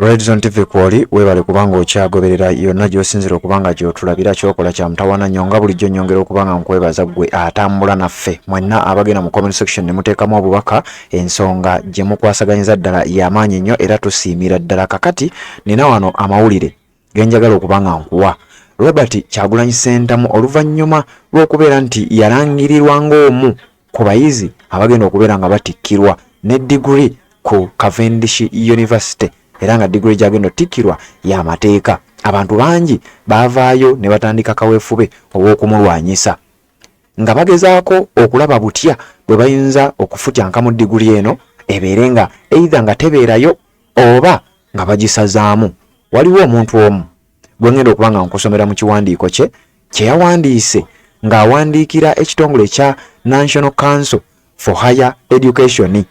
Redzone TV kwoli, weebale kubanga okyagoberera yonna gy'osinzira okuba nga gy'otulabira. Kyokola kya mutawaana nnyo. Nga bulijjo nnyongera okuba nga nkwebaza ggwe atambula naffe, mwenna abagenda mu comment section ne muteekamu obubaka. Ensonga gye mukwasaganyiza ddala y'amaanyi nnyo era tusiimira ddala. Kakati nina wano amawulire ge njagala okuba nga nkuwa. Robert Kyagulanyi Ssentamu, oluvannyuma lw'okubeera nti yalangirirwa ng'omu ku bayizi abagenda okubeera nga batikkirwa ne diguri ku Cavendish University, era nga diguri gyagenda otikkirwa y'amateeka, abantu bangi baavaayo ne batandika kaweefube ow'okumulwanyisa nga bagezaako okulaba butya bwe bayinza okufutyankamu diguri eno ebeere nga either nga tebeerayo oba nga bagisazaamu. Waliwo omuntu omu gwe ngenda okuba nga nkusomera mu kiwandiiko kye kye yawandiise ng'awandiikira ekitongole ekya National Council for Higher Education.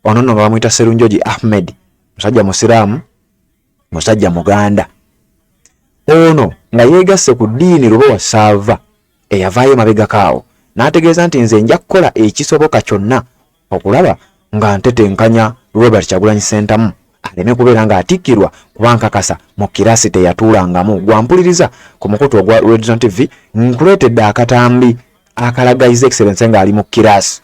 Ono nno nga bamuyita Serunjogi Ahmed, musajja musiraamu, musajja muganda. Ono nga yeegasse ku ddiini Lubowa Saava eyavaayo emabegako awo n'ategeeza nti, "Nze nja kukola ekisoboka kyonna okulaba nga ntetenkanya Robert Kyagulanyi Ssentamu aleme kubeera ng'atikkirwa, kuba nkakasa mu kirasi teyatuulangamu." Gwampuliriza ku mukutu ogwa Redzone TV, nkuleetedde akatambi akalaga His Excellence ng'ali mu kirasi.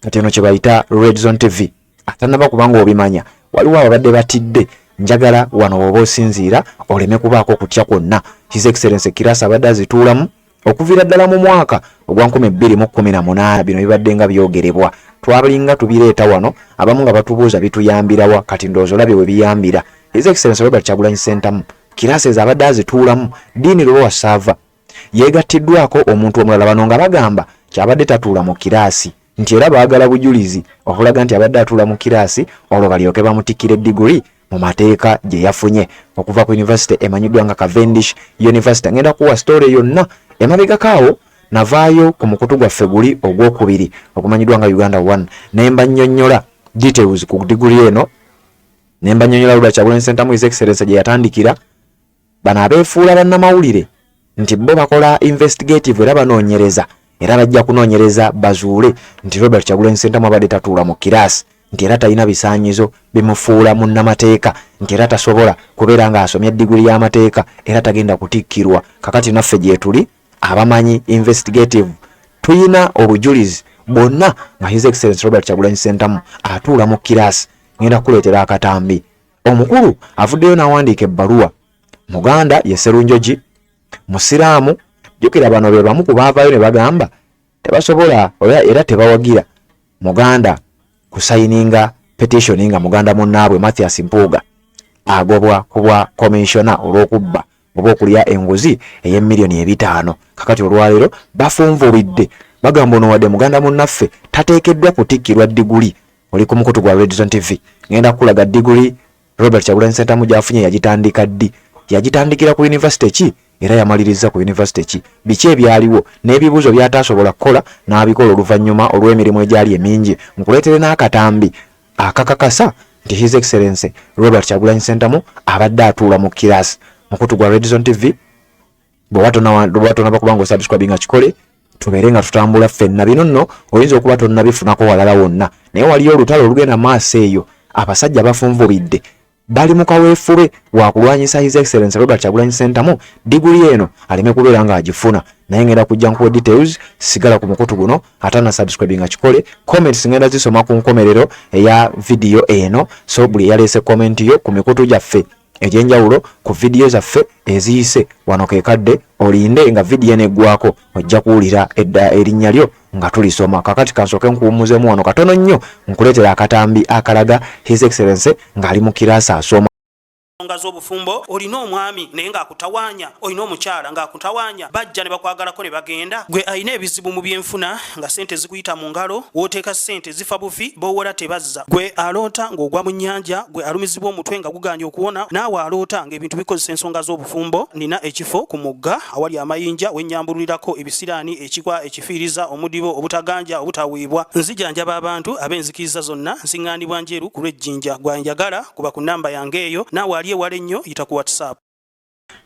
Kati eno kye bayita Redzone TV. Atannaba kubanga obimanya, waliwo ababadde batidde. Njagala wano woba osinziira oleme kubaako okutya kwonna. His Excellence kirasi abadde azituulamu okuviira ddala mu mwaka ogwa 2018. Bino bibadde nga byogerebwa, twabalinga tubireeta wano, abamu nga batubuuza bituyambirawa. Kati ndowooza olabye we biyambira. His Excellence Robert Kyagulanyi Ssentamu kirasi ezo abadde azituulamu. Ddiini Lubowa Saava yeegattiddwako omuntu omulala. Bano nga bagamba kyabadde tatuula mu kiraasi, nti era baagala bujulizi okulaga nti abadde atuula mu kiraasi, olwo balyoke bamutikkire diguri mu mateeka gye yafunye okuva ku university emanyiddwa nga Cavendish University. Ngenda kuwa story yonna emabegako awo. Navaayo ku mukutu gwaffe guli ogwokubiri ogumanyiddwa nga Uganda One ne mbannyonnyola details ku diguri eno, ne mbannyonnyola Robert Kyagulanyi Ssentamu His Excellence gye yatandikira. Bano abeefuula bannamawulire nti bo bakola investigative era banoonyereza, era bajja kunoonyereza bazuule nti Robert Kyagulanyi Ssentamu abadde tatuula mu kiraasi, nti era talina bisaanyizo bimufuula munnamateeka, nti era tasobola kubeera ng'asomye diguli y'amateeka, era tagenda kutikkirwa. Kakati naffe gyetuli abamanyi investigative, tuyina obujulizi bwonna nga His Excellence Robert Kyagulanyi Ssentamu atuula mu kiraasi. Ngenda kukuleetera akatambi. Omukulu avuddeyo n'awandiika ebbaluwa. Muganda ye Serunjogi, musiraamu. Jjukira bano be bamu ku baavaayo ne bagamba tebasobola era tebawagira muganda kusayininga petition nga muganda munnaabwe Mathias Mpuuga agobwa ku bwa commissioner olw'okubba oba okulya enguzi ey'emiliyoni 500. Kakati olwaleero bafunvubidde, bagamba ono wadde muganda munnaffe tateekeddwa kutikkirwa diguli. Oli ku mukutu gwa Redzone TV. Ngenda kukulaga diguli Robert Kyagulanyi Ssentamu gy'afunye yagitandika ddi, yagitandikira ku university ki, era yamaliriza ku university ki, biki ebyaliwo n'ebibuuzo by'ataasobola kukola n'abikola oluvannyuma olw'emirimu egyali emingi. Nkuleetere n'akatambi akakakasa nti His Excellence Robert Kyagulanyi Ssentamu abadde atuula mu kirasi. Mukutu gwa Redzone TV, bw'oba tonaba kubanga osubscribinga, kikole tubeere nga tutambula ffenna. Bino nno oyinza okuba tonnabifunako walala wonna, naye waliyo olutalo olugenda maaso eyo. Abasajja bafunvubidde, bali mu kaweefube wakulwanyisa His Excellence Robert Kyagulanyi Ssentamu diguli eno aleme kubeera ng'agifuna. Naye ngenda kujja nkuwa details. Sigala ku mukutu guno. Ate na subscribe nga kikole. Comments ngenda zisoma ku nkomerero eya vidiyo eno, so buli eyaleese comment yo ku mikutu gyaffe egy'enjawulo ku vidiyo zaffe eziyise wano, kekadde olinde nga vidiyo eno eggwako, ojja kuwulira edda erinnya lyo nga tulisoma. Kakati kansooke nkuwummuzemu wano katono nnyo, nkuleetera akatambi akalaga His Excellence ng'ali mu kiraasi asoma. Ensonga z'obufumbo, olina omwami naye ng'akutawaanya, olina omukyala ng'akutawaanya, bajja ne bakwagalako ne bagenda. Gwe alina ebizibu mu byenfuna nga sente zikuyita mu ngalo, w'oteeka sente zifa bufi, b'owola tebazza. Gwe aloota ng'ogwa mu nnyanja, gwe alumizibwa omutwe nga gugaanye okuwona, naawe aloota ng'ebintu bikozesa ensonga z'obufumbo, nina ekifo ku mugga awali amayinja wennyambululirako ebisiraani, ekikwa, ekifiiriza, omudibo, obutaganja, obutaweebwa. Nzijanjaba abantu ab'enzikiriza zonna, nsiŋŋaanibwa Njeru ku lw'Ejjinja. Gwanjagala kuba ku nnamba yange eyo, naawe ali ewala ennyo yita ku WhatsApp.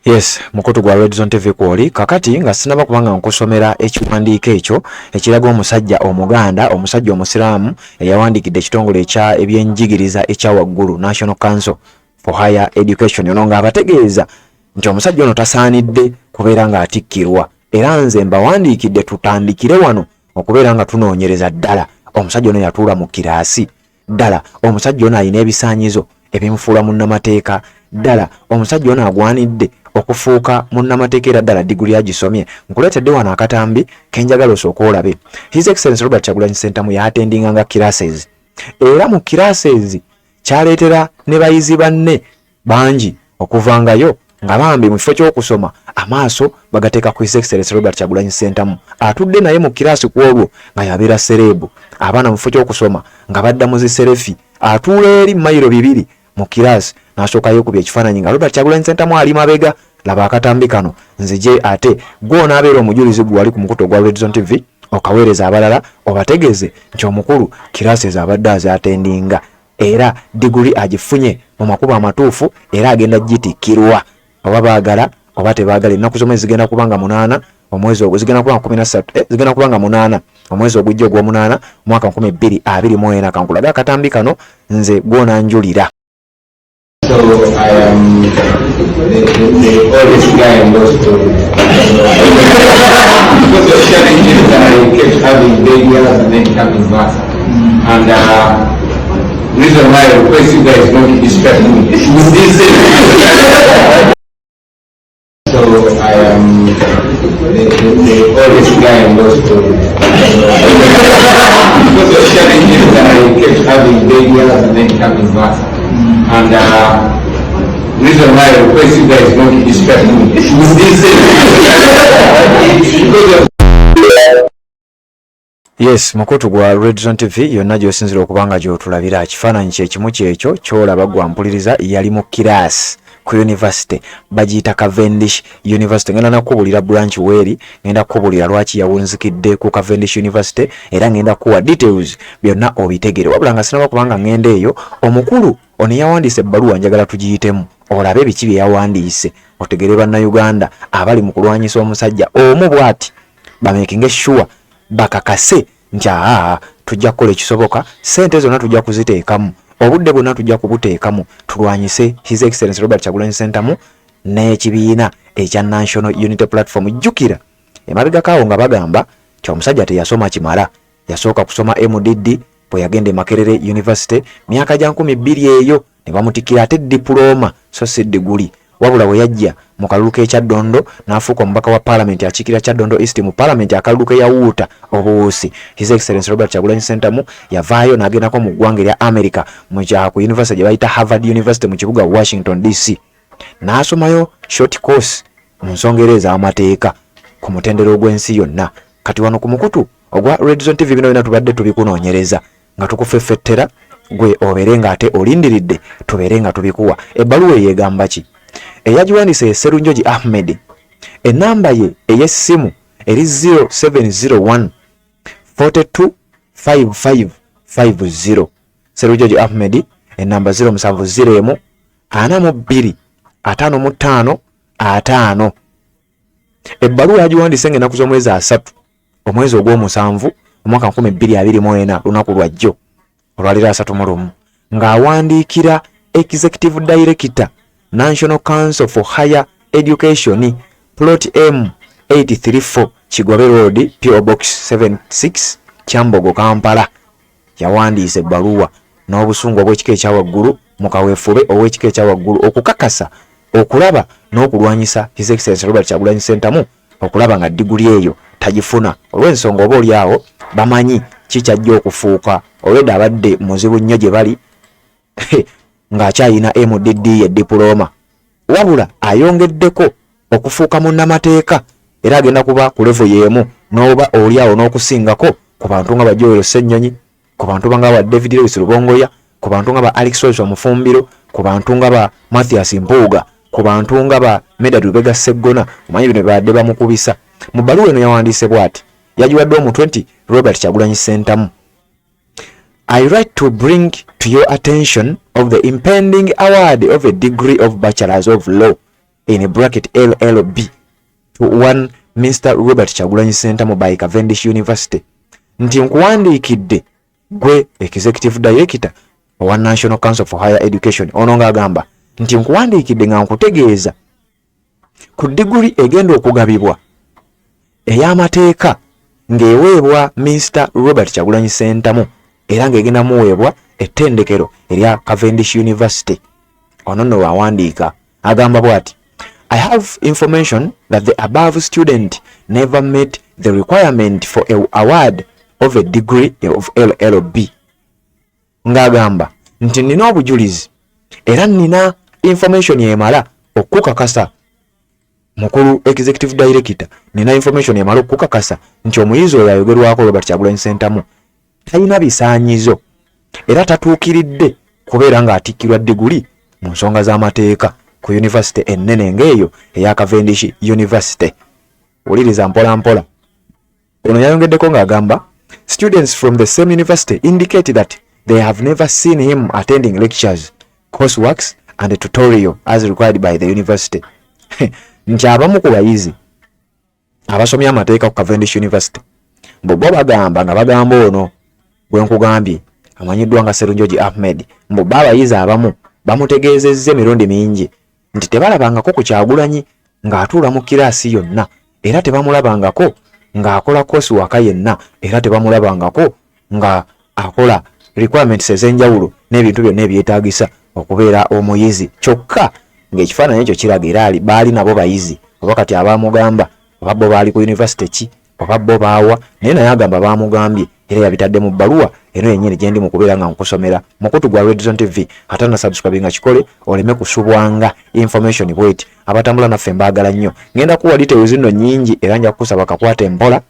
Yes, mukutu gwa Redzone TV kwoli. Kakati nga sinaba kubanga nkusomera ekiwandiiko ekyo ekiraga omusajja omuganda, omusajja omusiraamu, eyawandiikidde ekitongole ekya ebyenjigiriza ekya waggulu, National Council for Higher Education. Ono ng'abategeeza nti omusajja ono tasaanidde kubeera ng'atikkirwa, era nze mbawandiikidde tutandikire wano okubeera nga tunoonyereza ddala omusajja ono yatuula mu kiraasi, ddala omusajja ono alina ebisaanyizo ebimufuula munnamateeka, ddala omusajja ono agwanidde okufuuka munnamateeka, era ddala diguli agisomye. Nkuleetedde wano akatambi kenjagala osooka olabe. His Excellence Robert Kyagulanyi Ssentamu yaatendinganga classes, era mu classes kyaleetera ne bayizi banne bangi okuvangayo nga bambi mu kifo ky'okusoma amaaso bagateeka ku His Excellence Robert Kyagulanyi Ssentamu atudde naye mu kiraasi. Ku olwo nga yabeera celeb, abaana mu kifo ky'okusoma nga badda mu zi selfie. Atuula eri mayiro 2 mu kiraasi n'asooka yeekubya ekifaananyi nga Robert Kyagulanyi Ssentamu ali mabega. Laba akatambi kano nzije, ate gwe onaabeera omujulizi gwe wali ku mukutu ogwa Redzone TV, okaweereza abalala obategeeze nti omukulu kiraasi ezo abadde azaatendinga, era diguli agifunye mu makubo amatuufu, era agenda gitikkirwa oba baagala oba tebaagala. Ennaku z'omwezi zigenda kuba nga 8 omwezi ogwo, zigenda kuba nga 13, zigenda kuba nga 8 omwezi ogujja ogw'omunaana omwaka 2024. Kankulaga akatambi kano nze gwonanjulira. So I am the oldest guy in those stories. Because of challenges that I kept having failures and then coming back. And reason why I request you guys not to distract me with this. So I am the oldest guy in those stories. Because of challenges that I kept having failures and then coming back. And reason why I request you guys not to distract me with this. Because of Yes, mukutu gwa Redzone TV yonna gy'osinzira okuba nga gy'otulabira, kifaananyi kyekimu kyekyo ky'olaba gwa mpuliriza. Yali mu kiraasi ku university bagiyita Cavendish University. Ngenda nakubulira branch weeri, ngenda kukubulira lwaki yawunzikidde ku Cavendish University, era ngenda kuwa details byonna obitegere. Wabula nga sinaba kubanga ngenda eyo, omukulu ono yawandiise ebbaluwa, njagala tugiyitemu olabe biki bye yawandiise, otegere Bannayuganda abali mu kulwanyisa omusajja omu bw'ati bamakinge sure, bakakase nti aa, tujja kukola ekisoboka, sente zonna tujja kuziteekamu, obudde bwonna tujja kubuteekamu tulwanyise His Excellence Robert Kyagulanyi Ssentamu n'ekibiina ekya National Unity Platform. Jjukira emabegako awo nga bagamba nti omusajja teyasoma kimala, yasooka kusoma MDD bwe yagenda e Makerere University myaka gya 2000 eyo ne bamutikkira ate dipulooma so si diguli. Wabula bwe yajja mu kalulu k'ekyaddondo n'afuuka omubaka wa paalamenti akiikirira Kyaddondo East mu paalamenti, akalulu ke yawuuta obuwuusi His Excellence Robert Kyagulanyi Ssentamu, yavaayo n'agendako mu ggwanga erya America mu ku university gye bayita Harvard University mu kibuga Washington DC, n'asomayo short course mu nsonga era ez'amateeka ku mutendera ogw'ensi yonna. Kati wano ku mukutu ogwa Redzone TV bino byonna tubadde tubikunoonyereza nga tukufeffettera gwe obeere ng'ate olindiridde tubeere nga tubikuwa. Ebbaluwa eyo egamba ki? Eyagiwandiise ye Serunjogi Ahmed, ennamba ye ey'essimu eri 0701 42 5550. Serunjogi Ahmed, ennamba 0701 42 55 50. Ebbaluwa yagiwandiise ng'ennaku z'omwezi 30 omwezi ogw'omusanvu omwaka 2024, lunaku lwajjo olwaliro 31, ng'awandiikira Executive Director, National Council for Higher Education, Plot M 834 Kigobe Road, PO Box 76, Kyambogo, Kampala. Yawandiise ebbaluwa n'obusungu obw'ekika ekya waggulu mu kaweefube ow'ekika ekya waggulu okukakasa okulaba n'okulwanyisa His Excellence Robert Kyagulanyi Ssentamu okulaba nga diguli eyo tagifuna, olw'ensonga oba oli awo bamanyi kikyajja okufuuka. Olwedda abadde muzibu nnyo gye bali ng'akyayina MDD ye dipulooma, wabula ayongeddeko okufuuka munnamateeka, era agenda kuba ku level y'emu n'oba oli awo n'okusingako ku bantu nga ba Joel Ssennyonyi, ku bantu nga ba David Lewis Rubongoya, ku bantu nga ba Alex Waiswa Mufumbiro, ku bantu nga ba Mathias Mpuuga, ku bantu nga ba Medard Lubega Sseggona. Omanyi bino babadde bamukubisa. Mu bbaluwa eno yawandiise bw'ati, yagiwadde omutwe nti Robert Kyagulanyi Ssentamu. I write to bring to your attention of the impending award of a degree of Bachelors of Law in bracket LLB to one Mr. Robert Kyagulanyi Ssentamu by Cavendish University. Nti nkuwandiikidde gwe Executive Director owa National Council for Higher Education. Ono ng'agamba Nti nkuwandiikidde nga nkutegeeza ku diguli egenda okugabibwa ey'amateeka ng'eweebwa Minisita Robert Kyagulanyi Ssentamu era ng'egenda muweebwa ettendekero erya Cavendish University. Ono nno wawandiika agamba bw'ati: I have information that the above student never met the requirement for a award of a degree of LLB. Ng'agamba nti nina obujulizi era nina information emala okukakasa, mukulu executive director, nina information emala okukakasa nti omuyizi oyo ayogerwako, Robert Kyagulanyi Ssentamu, talina bisaanyizo era tatuukiridde kubeera ng'atikkirwa diguli mu nsonga z'amateeka ku yunivasite ennene ng'eyo eya Cavendish University. Wuliriza mpola mpola. Ono yayongeddeko ng'agamba, students from the same university indicate that they have never seen him attending lectures, courseworks and tutorial as required by the university. Nti abamu ku bayizi abasomye amateeka ku Cavendish University mbu bo bagamba, nga bagamba ono gwe nkugambye amanyiddwa nga Serunjogi Ahmed, mbu bo abayizi abamu bamutegeezezza emirundi mingi nti tebalabangako ku Kyagulanyi ng'atuula mu kiraasi yonna, era tebamulabangako ng'akola course work yenna, era tebamulabangako nga akola requirements ez'enjawulo n'ebintu byonna ebyetaagisa okubeera omuyizi. Kyokka ng'ekifaananyi ekyo kiraga era ali baali nabo bayizi, oba kati abamugamba oba bo baali ku university ki oba bo baawa, naye agamba baamugambye era yabitadde mu bbaluwa eno yennyini gye ndi mu kubeera nga nkusomera mukutu gwa Redzone TV. Ate na subscribe nga kikole oleme kusubwanga information bweti. Abatambula naffe mbaagala nnyo. Ngenda kuwa details nno nnyingi era nja kukusaba kakwate empola,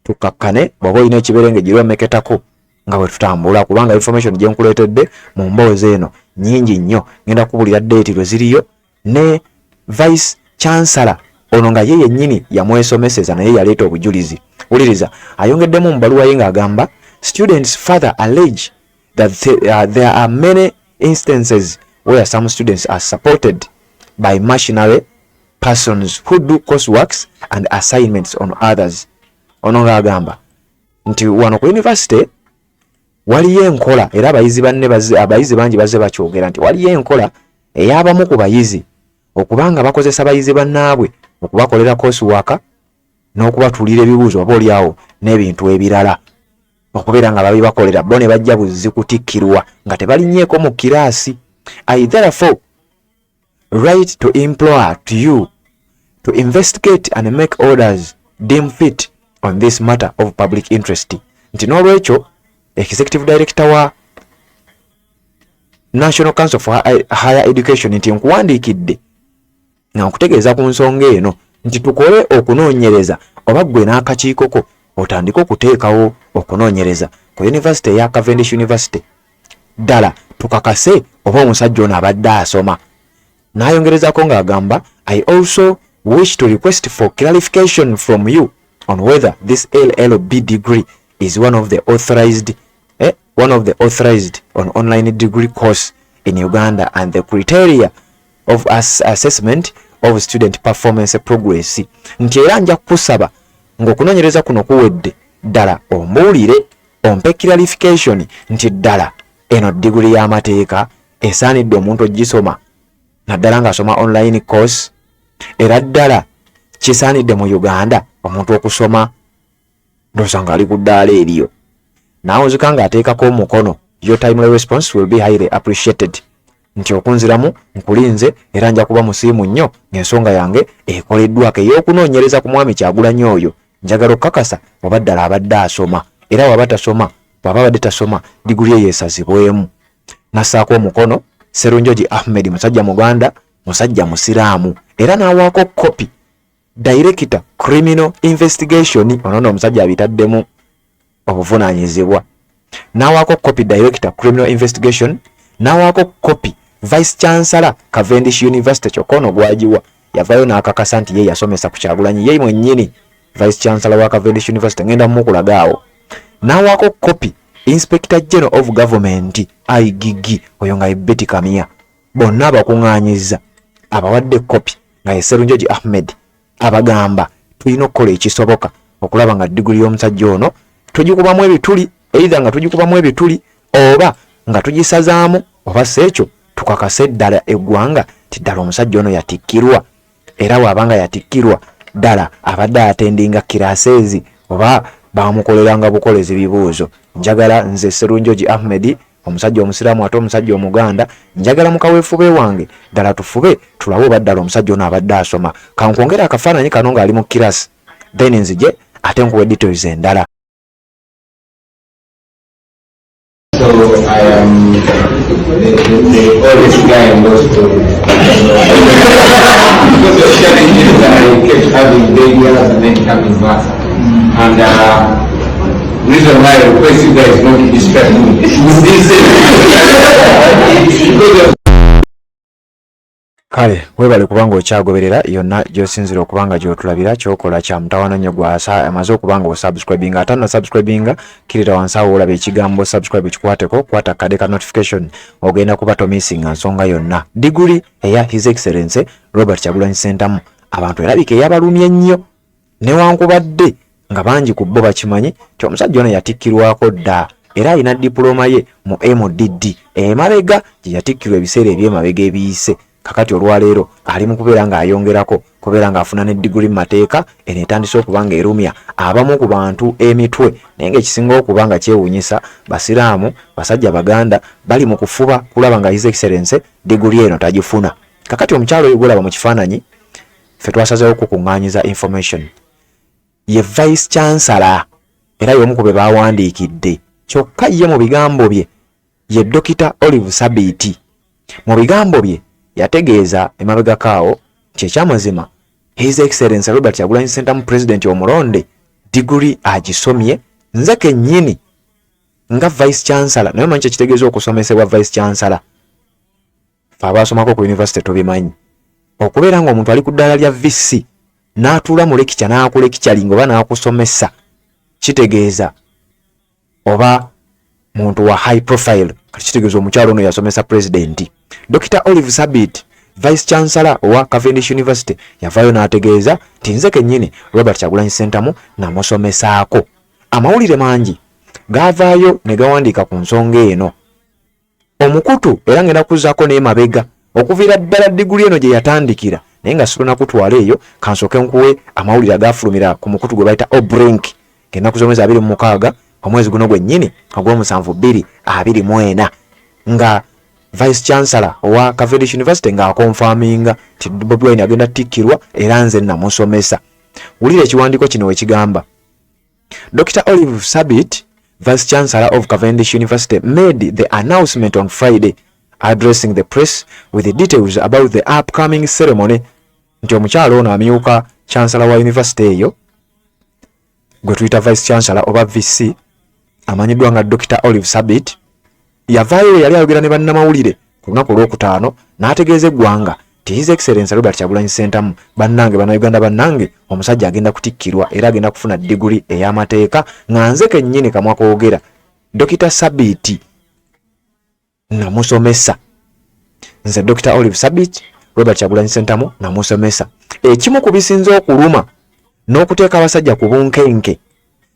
tukakkane. Bw'oba olina ekiberenge giromeketako nga bwe tutambula, kubanga information gye nkuleetedde mu mboozi eno nnyingi nnyo. Ngenda kubulira date lwe ziriyo ne vice chancellor ono nga ye yennyini yamwesomeseza, naye yaleeta obujulizi. Wuliriza, ayongeddemu mu bbaluwa ye ng'agamba, students further allege that there are many instances where some students are supported by machinery persons who do courseworks and assignments on others. Ono ng'agamba nti wano ku university waliyo enkola, era abayizi banne, abayizi bangi bazze bakyogera nti waliyo enkola ey'abamu ku bayizi okubanga bakozesa bayizi bannaabwe okubakolera coursework n'okubatuulira ebibuuzo oba oliawo n'ebintu ebirala, okubeera nga babibakolera bo ne bajja buzzi kutikkirwa nga tebalinnyeeko mu kiraasi. I therefore write to implore to you to investigate and make orders deem fit on this matter of public interest. Nti n'olwekyo executive director wa National Council for Higher Education, nti nkuwandiikidde nga nkutegeeza ku nsonga eno nti tukole okunoonyereza, oba ggwe n'akakiiko ko otandike okuteekawo okunoonyereza ku university eya Cavendish University, ddala tukakase oba omusajja ono abadde asoma. N'ayongerezako ng'agamba, I also wish to request for clarification from you on whether this LLB degree is one of the authorized on online degree course in Uganda and the criteria of assessment of student performance progress. Nti era nja kukusaba ng'okunoonyereza kuno kuwedde, ddala ombuulire, ompe clarification nti ddala eno diguli y'amateeka esaanidde omuntu ogisoma, naddala ng'asoma online course, era ddala kisaanidde mu Uganda omuntu okusoma, ndowooza ng'ali ku ddaala eriyo. Naawunzika ng'ateekako omukono, your timely response will be highly appreciated. Nti okunziramu nkulinze era nja kuba musiimu nnyo ng'ensonga yange ekoleddwako ey'okunoonyereza ku mwami Kyagulanyi oyo. Njagala okukakasa oba ddala abadde asoma, era waba tasoma, bw'aba abadde tasoma, diguli eyo esazibwemu. Nassaako omukono Serunjogi Ahmed, musajja muganda, musajja musiraamu, era n'awaako kopi director criminal investigation. Ono nno omusajja abitaddemu obuvunaanyizibwa. N'awaako kopi director criminal investigation, n'awaako kopi vice chancellor Cavendish University. Kyokka ono gwagiwa yavaayo n'akakasa nti ye yasomesa ku Kyagulanyi, ye mwennyini vice chancellor wa Cavendish University, ngenda mukulaga awo. N'awaako kopi inspector general of government, IGG, oyo nga ye Betty Kamya. Bonna abakuŋŋaanyiza abawadde kopi nga ye Serunjogi Ahmed. Abagamba tulina okukola ekisoboka okulaba nga diguli y'omusajja ono tugikubamu ebituli, either nga tugikubamu ebituli oba nga tugisazaamu, oba si ekyo Tukakase ddala eggwanga nti ddala omusajja ono yatikkirwa, era bw'aba nga yatikkirwa ddala abadde atendinga classes oba bamukoleranga bukolezi bibuuzo. Njagala nze Sserunjogi Ahmed, omusajja omusiraamu ate omusajja omuganda, njagala mu kaweefube wange ddala tufube tulabe oba ddala omusajja ono abadde asoma. Kankwongere akafaananyi kano ng'ali mu class, then nzije ate nkuwe details endala. So I am the oldest guy in law school. Because of challenges, I kept having failures and then coming back. And reason why I request you guys not to distract me with this, because of Kale weebale kubanga okyagoberera yonna gy'osinzira okuba nga gy'otulabira. Kyokola kya mutawaana nnyo gwasa amaze okuba nga osubscribinga. Ate na subscribinga, kirira wansi awo olaba ekigambo subscribe, kikwateko, kwata kade ka notification, ogenda kuba tomissinga nsonga yonna. Diguli eya His Excellence Robert Kyagulanyi Ssentamu abantu erabika eyabalumye ennyo, newankubadde nga bangi ku bo bakimanyi nti omusajja ono yatikkirwako dda era alina dipulooma ye mu MDD emabega gye yatikkirwa ebiseera ebyemabega ebiyise. Kakati olwaleero ali mu kubeera ng'ayongerako kubeera ng'afuna ne diguli mu mateeka. Eno etandise okuba ng'erumya abamu ku bantu emitwe, naye ng'ekisinga okuba nga kyewuunyisa, basiraamu, basajja baganda bali mu kufuba kulaba nga His Excellence diguli eno tagifuna. Kakati omukyalo oyo gwolaba mu kifaananyi, ffe twasazeewo kukuŋŋaanyiza information, ye vice chancellor era y'omu ku be baawandiikidde. Kyokka ye mu bigambo bye, ye Dr Olive Sabiiti, mu bigambo bye yategeeza emabegako awo nti ekyamazima His Excellence Robert Kyagulanyi Ssentamu, president omulonde, diguli agisomye, nze kennyini nga vice chancellor. Naye omanyi kyekitegeeza okusomesebwa vice chancellor? Fe abaasomako ku university tubimanyi. Okubeera ng'omuntu ali ku ddaala lya VC n'atuula mu lecture n'akulecturinga oba n'akusomesa, kitegeeza oba muntu wa high profile. Kati kitegeeza omukyalo ono yasomesa president. Dr Olive Sabit, vice chancellor owa Cavendish University, yavaayo n'ategeeza nti nze kennyini Robert Kyagulanyi Ssentamu namusomesaako. Amawulire mangi gaavaayo ne gawandiika ku nsonga eno omukutu, era ngenda kuzaako n'emabega okuviira ddala diguli eno gye yatandikira, naye nga sirina kutwala eyo. Kansooke nkuwe amawulire agafulumira ku mukutu gwe bayita Obrink ng'ennaku z'omwezi 26 omwezi guno gwennyini ogw'omusanvu 2024, nga vice chancellor owa Cavendish University ng'aconfirminga nti Bobi Wine agenda tikkirwa era nze namusomesa. Wulira ekiwandiiko kino wekigamba: Dr Olive Sabit, vice chancellor of Cavendish University, made the announcement on Friday, addressing the press with the details about the upcoming ceremony. Nti omukyalo ono amyuka chancellor wa university eyo gwe tuyita vice chancellor oba VC, amanyiddwa nga Dr Olive Sabit, yavaayo yali ayogera ne bannamawulire ku lunaku olwokutaano n'ategeeza eggwanga nti His Excellence Robert Kyagulanyi Ssentamu, bannange bannayuganda, bannange, omusajja agenda kutikkirwa era agenda kufuna diguli ey'amateeka, nga nze kennyini kamwa koogera Dr Sabiti namusomesa. Nze Dr Olive Sabit, Robert Kyagulanyi Ssentamu namusomesa. Ekimu ku bisinze okuluma n'okuteeka abasajja ku bunkenke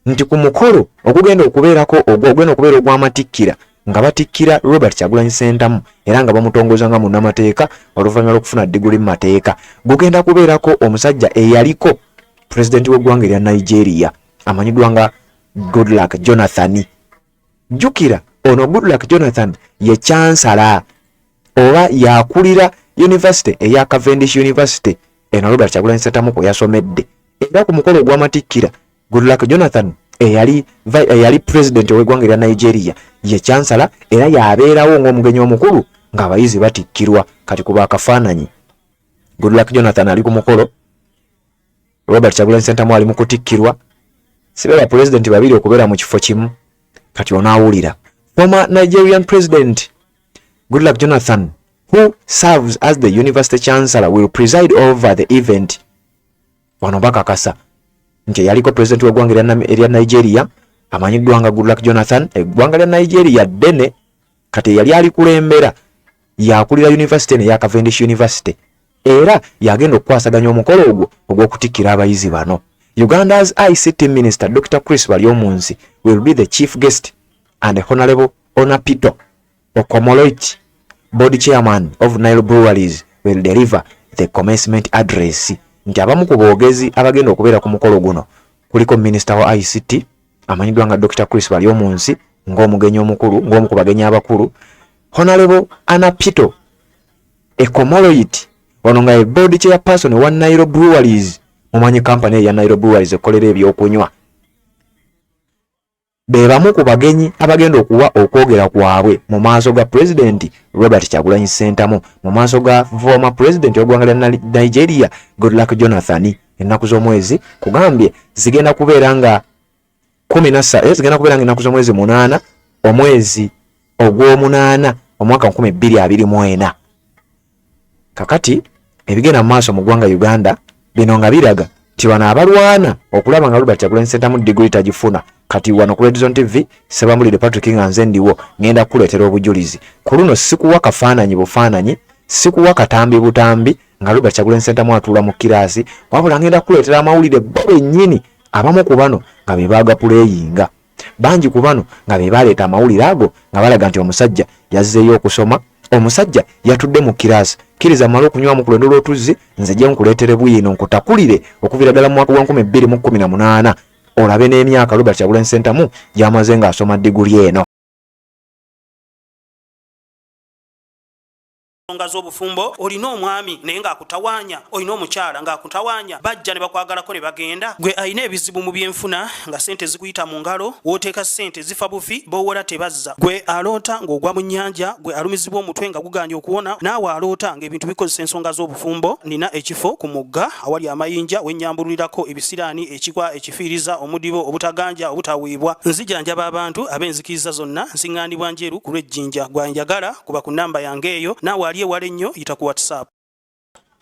nti ku mukolo ogugenda okubeerako ogenda okubeera ogw'amatikkira nga batikkira Robert Kyagulanyi Ssentamu era nga bamutongoza nga munnamateeka oluvannyuma lw'okufuna diguli mu mateeka, gugenda kubeerako omusajja eyaliko pulezidenti w'eggwanga erya Nigeria amanyiddwa nga Goodluck Jonathan. Jjukira ono Goodluck Jonathan ye chancellor oba yakulira university eya Cavendish University eno Robert Kyagulanyi Ssentamu kwe yasomedde. Era ku mukolo ogw'amatikkira, Goodluck Jonathan eyali president ow'eggwanga erya Nigeria ye chancellor era yabeerawo ng'omugenyi omukulu ng'abayizi batikkirwa. Kati kuba akafaananyi, Goodluck Jonathan ali ku mukolo, Robert Kyagulanyi Ssentamu ali mu kutikkirwa. Si be bapulezidenti babiri okubeera mu kifo kimu. Kati onaawulira former Nigerian President Goodluck Jonathan, who serves as the university chancellor, will preside over the event. Wano bakakasa nti eyaliko pulezidenti w'eggwanga erya Nigeria amanyiddwa nga Goodluck Jonathan, eggwanga lya Nigeria ddene, kati eyali alikulembera yakulira university eno eya Cavendish University era yagenda okukwasaganya omukolo ogwo ogw'okutikkira abayizi bano. Uganda's ICT Minister Dr Chris Baryomunsi will be the chief guest and Honorable Onapito Ekomoloit, Board chairman of Nile Breweries will deliver the commencement address nti abamu ku boogezi abagenda okubeera ku mukolo guno kuliko minisita wa ICT amanyiddwa nga Dr. Chris Baryomunsi ng'omugenyi omukulu ng'omu ku bagenyi abakulu, Honorable Anna Pito Ekomoloit ono nga ye board chairperson wa Nile Breweries, mumanyi kampani eya Nile Breweries ekolera ebyokunywa, be bamu ku bagenyi abagenda okuwa okwogera kwabwe mu maaso ga Pulezidenti Robert Kyagulanyi Ssentamu, mu maaso ga former President w'eggwanga lya Nigeria Goodluck Jonathan. Ennaku z'omwezi kugambye zigenda kubeera nga kumi na zigenda kubeera nga ennaku z'omwezi 8 omwezi ogw'omunaana omwaka 2024. Kakati ebigenda mu maaso mu ggwanga Uganda bino nga biraga nti bano abalwana okulaba nga Robert Kyagulanyi Ssentamu diguli tagifuna. Kati wano ku Redzone TV, Ssebambulidde Patrick nga nze ndiwo, ngenda kukuleetera obujulizi. Ku luno sikuwa kafaananyi bufaananyi, sikuwa katambi butambi nga Robert Kyagulanyi Ssentamu atuula mu kiraasi, wabula ngenda kukuleetera amawulire bo bennyini abamu ku bano nga be baagapuleyinga. Bangi ku bano nga be baleeta amawulire ago nga balaga nti omusajja yazzeeyo okusoma, omusajja yatudde mu kiraasi. Kkiriza mmale okunywamu ku lwendo lw'otuzzi nze gye nkuleetere bwino nkutakulire okuviira ddala mu mwaka gwa 2018 olabe n'emyaka Robert Kyagulanyi Ssentamu gy'amaze ng'asoma diguli eno. Ensonga z'obufumbo, olina omwami naye ng'akutawaanya, olina omukyala ng'akutawaanya, bajja ne bakwagalako ne bagenda. Gwe alina ebizibu mu byenfuna nga ssente zikuyita mu ngalo, w'oteeka ssente zifa bufi, b'owola tebazza. Gwe aloota ng'ogwa mu nnyanja, gwe alumizibwa omutwe nga gugaanye okuwona, naawe aloota ng'ebintu bikozesa ensonga z'obufumbo, nnina ekifo ku mugga awali amayinja we nnyambululirako ebisiraani, ekikwa, ekifiiriza, omudibo, obutaganja, obutaweebwa. Nzijanjaba abantu ab'enzikiriza zonna, nsiŋŋaanibwa Njeru ku lw'e Jinja. Gwe anjagala kuba ku nnamba yange eyo, naawe ali ewala ennyo yita ku WhatsApp.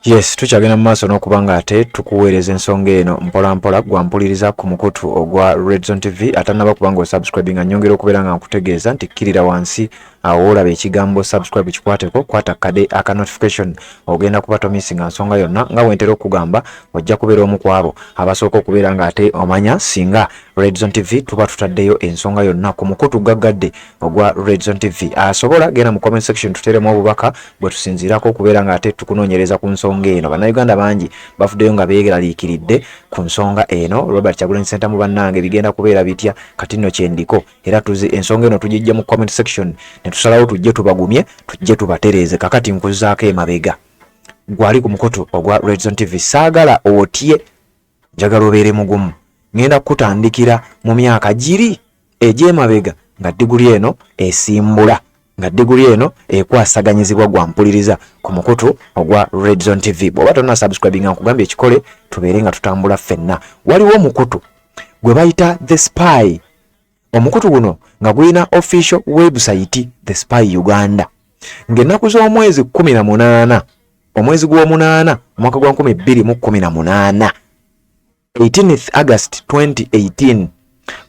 Yes, tukyagenda mu maaso n'okuba nga ate tukuweereza ensonga eno mpola mpola. Gwampuliriza ku mukutu ogwa Redzone TV atannaba kuba nga osubscribinga, nnyongera okubeera nga nkutegeeza nti kkirira wansi awo olaba ekigambo subscribe, kikwateko, kwata kade aka notification, ogenda kuba tomisinga nsonga yonna. Nga wentera okugamba, ojja kubeera omu ku abo abasooka okubeera nga ate omanya singa Redzone TV tuba tutaddeyo ensonga yonna ku mukutu gaggadde ogwa Redzone TV. Asobola genda mu comment section tuteeremu obubaka bwe tusinziirako okubeera nga ate tukunoonyereza ku nsonga eno. Bannayuganda bangi bavuddeyo nga beeraliikiridde ku nsonga eno. Robert Kyagulanyi Ssentamu, bannange, bigenda kubeera bitya? Kati nno kyendiko era tuzi ensonga eno tugijja mu comment section ne tusalawo tujje tubagumye, tujje tubatereeze. Kakati nkuzzaako emabega, gwali ku mukutu ogwa Redzone TV, saagala otye, njagala obeere mugumu. Ngenda kukutandikira mu myaka giri egy'emabega nga diguli eno esimbula, nga diguli eno ekwasaganyizibwa. Gwampuliriza ku mukutu ogwa Redzone TV, bw'oba tonna subscribinga, nkugambye ekikole, tubeere nga tutambula ffenna. Waliwo omukutu gwe bayita The Spy. Omukutu guno nga gulina official website The Spy Uganda, ng'ennaku z'omwezi 18 omwezi gw'omunaana omwaka gwa 2018, 18th August 2018,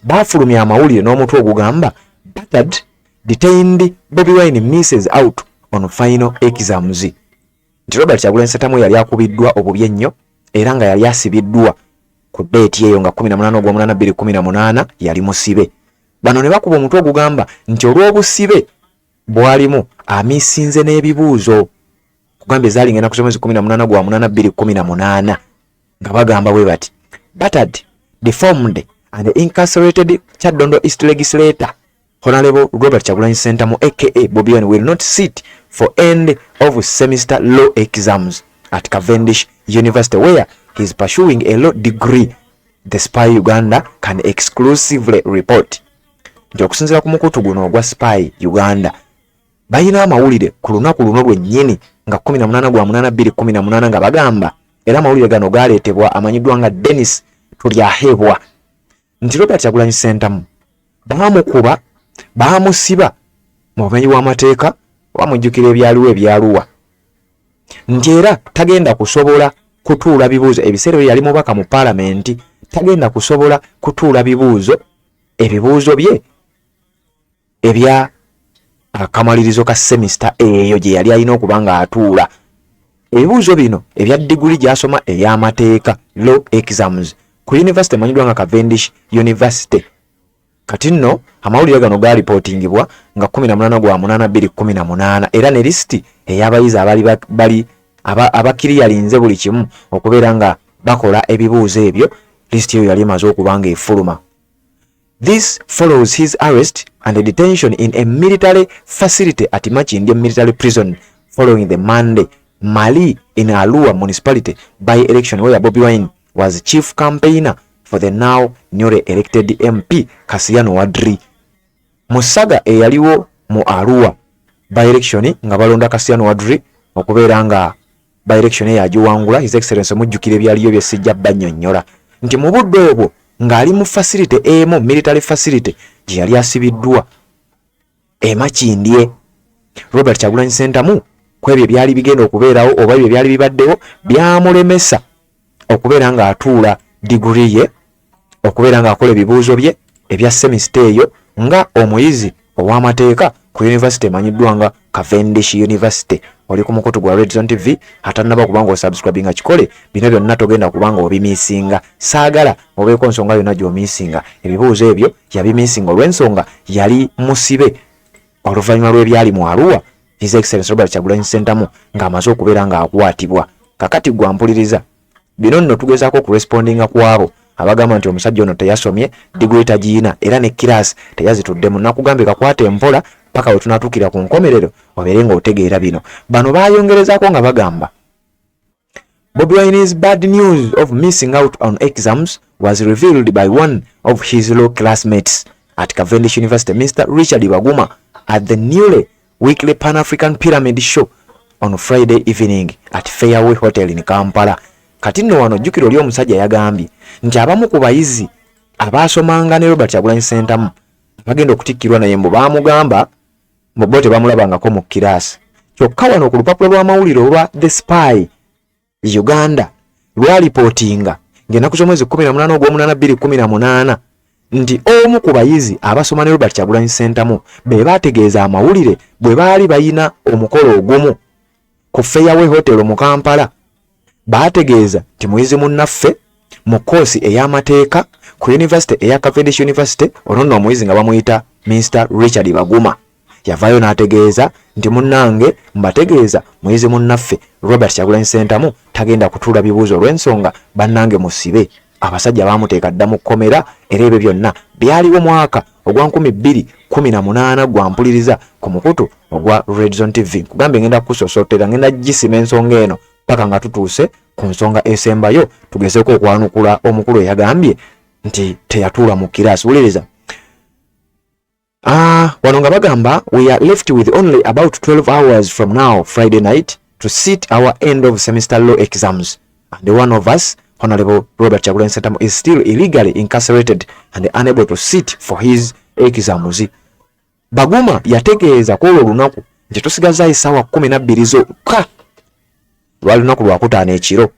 baafulumya amawulire n'omutwe ogugamba "Battered detained Bobi Wine misses out on final exams", nti Robert Kyagulanyi Ssentamu yali akubiddwa obubi ennyo era nga yali asibiddwa ku date eyo nga 18 ogw'omunaana 2018, yali musibe. Bano ne bakuba omutwe ogugamba nti olw'obusibe bwalimu amisinze n'ebibuuzo. Kugambye zaali ngenda kusoma mwezi 18 gwa 8 2018, nga bagamba bwe bati: "Battered, deformed and incarcerated Kyadondo East legislator Honorable Robert Kyagulanyi Ssentamu aka Bobi Wine will not sit for end of semester law exams at Cavendish University where he is pursuing a law degree, The Spy Uganda can exclusively report." Nti okusinziira ku mukutu guno ogwa Spy Uganda, balina amawulire ku lunaku luno lwennyini nga 18 gwa 8 2018, nga bagamba, era amawulire gano galeetebwa amanyiddwa nga Dennis Turyahebwa, nti Robert Kyagulanyi Ssentamu baamukuba, baamusiba mu bumenyi bw'amateeka, bamujjukira ebyaliwo ebyaluwa, nti era tagenda kusobola kutuula bibuuzo. Ebiseera ebyo yali mubaka mu paalamenti. Tagenda kusobola kutuula bibuuzo, ebibuuzo bye ebya akamalirizo ka semester eyo gye yali alina okuba ng'atuula ebibuuzo bino ebya diguli gy'asoma ey'amateeka, law exams, ku university emanyiddwa nga Cavendish University. Kati nno amawulire gano gaalipootingibwa nga 18 gwa 8 2018, era ne lisiti ey'abayizi abaali bali abakiriyalinze buli kimu okubeera nga bakola ebibuuzo ebyo, lisiti eyo yali emaze okuba nga efuluma. This follows his arrest and detention in a military facility at Makindye Military Prison following the Monday Mali in Arua municipality by-election, where Bobi Wine was chief campaigner for the now newly elected MP Kasiano Wadri. Musaga eyaliwo mu Arua by-election nga balonda Kasiano Wadri okubeera nga by-election eyo agiwangula. His Excellency mujjukira ebyaliyo bye sijja bannyonnyola, nti mu budde obwo ng'ali mu facility emu, military facility gye yali asibiddwa e Makindye. Robert Kyagulanyi Ssentamu ku ebyo ebyali bigenda okubeerawo oba ebyo ebyali bibaddewo byamulemesa okubeera ng'atuula diguri ye, okubeera ng'akola ebibuuzo bye ebya semester eyo nga omuyizi ow'amateeka ku yunivasite emanyiddwa nga Cavendish University. Oli ku mukutu gwa Redzone TV, atannaba kubanga osubscribinga kikole. Bino byonna togenda kubanga obimisinga, saagala obeeko nsonga yonna gy'omisinga. Ebibuuzo ebyo yabimisinga olw'ensonga yali musibe oluvannyuma lw'ebyali mu Arua, His Excellency Robert Kyagulanyi Ssentamu ng'amaze okubeera ng'akwatibwa. Kakati gwampuliriza, bino nno tugezaako okurespondinga ku abo abagamba nti omusajja ono teyasomye, diguli tagiyina, era ne kiraasi teyazituddemu. Nakugambye kakwata empola paka we tunaatuukira ku nkomerero obeere ng'otegeera bino. Bano baayongerezaako nga bagamba, Bobi Wine's bad news of missing out on exams was revealed by one of his law classmates at Cavendish University, Mr. Richard Baguma, at the newly weekly Pan-African Pyramid Show on Friday evening at Fairway Hotel in Kampala. Kati nno wano jjukira oli omusajja yagambye nti abamu ku bayizi abaasomanga ne Robert Kyagulanyi Ssentamu bagenda okutikkirwa naye mbu baamugamba mbu bo tebamulabangako mu kiraasi. Kyokka wano ku lupapula lw'amawulire olwa The Spy Uganda lwalipootinga ng'ennaku z'omwezi 18 ogw'omunaana 2018 nti omu ku bayizi abasoma ne Robert Kyagulanyi Ssentamu be baategeeza amawulire bwe baali bayina omukolo ogumu ku Fairway Hotel mu Kampala. Baategeeza nti muyizi munnaffe mu koosi ey'amateeka ku yunivasite eya Cavendish University, ono nno omuyizi nga bamuyita Mr Richard Baguma, yavaayo n'ategeeza nti munnange mbategeeza muyizi munnaffe Robert Kyagulanyi Ssentamu tagenda kutuula bibuuzo olw'ensonga bannange musibe, abasajja baamuteeka dda mu kkomera. Era ebyo byonna byaliwo mwaka ogwa 2018. Gwampuliriza ku mukutu ogwa Redzone TV, nkugambye ngenda kusosootera, ngenda gisima ensonga eno paka nga tutuuse ku nsonga esembayo, tugezeeko okwanukula omukulu eyagambye nti teyatuula mu kiraasi. Wuliriza. Ah, wano nga bagamba, we are left with only about 12 hours from now, Friday night, to sit our end of semester law exams, and one of us, Honorable Robert Kyagulanyi Ssentamu, is still illegally incarcerated and unable to sit for his exams. Baguma yategeeza ku olwo olunaku nti tusigazaayo essaawa 12 zokka. Lwali lunaku lwakutaano ekiro.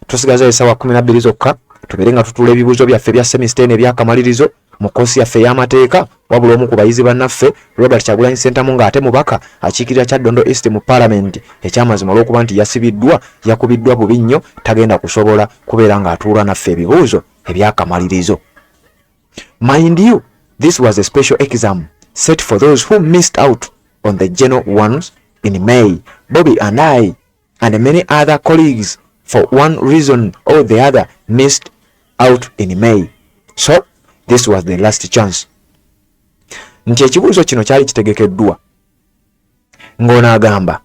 Tusigazaayo essaawa 12 zokka tubeere nga tutuula ebibuuzo byaffe ebya semester eno ebyakamalirizo mu koosi yaffe ey'amateeka, wabula omu ku bayizi bannaffe, Robert Kyagulanyi Ssentamu, ng'ate mubaka akiikirira Kyaddondo East mu Paalamenti, ekyamazima olw'okuba nti yasibiddwa, yakubiddwa bubi nnyo, tagenda kusobola kubeera ng'atuula naffe ebibuuzo ebyakamalirizo. Mind you, this was a special exam set for those who missed out on the general ones in May. Bobby and I and many other colleagues, for one reason or the other, missed out in May, so this was the last chance. Nti ekibuuzo kino kyali kitegekeddwa ng'ono agamba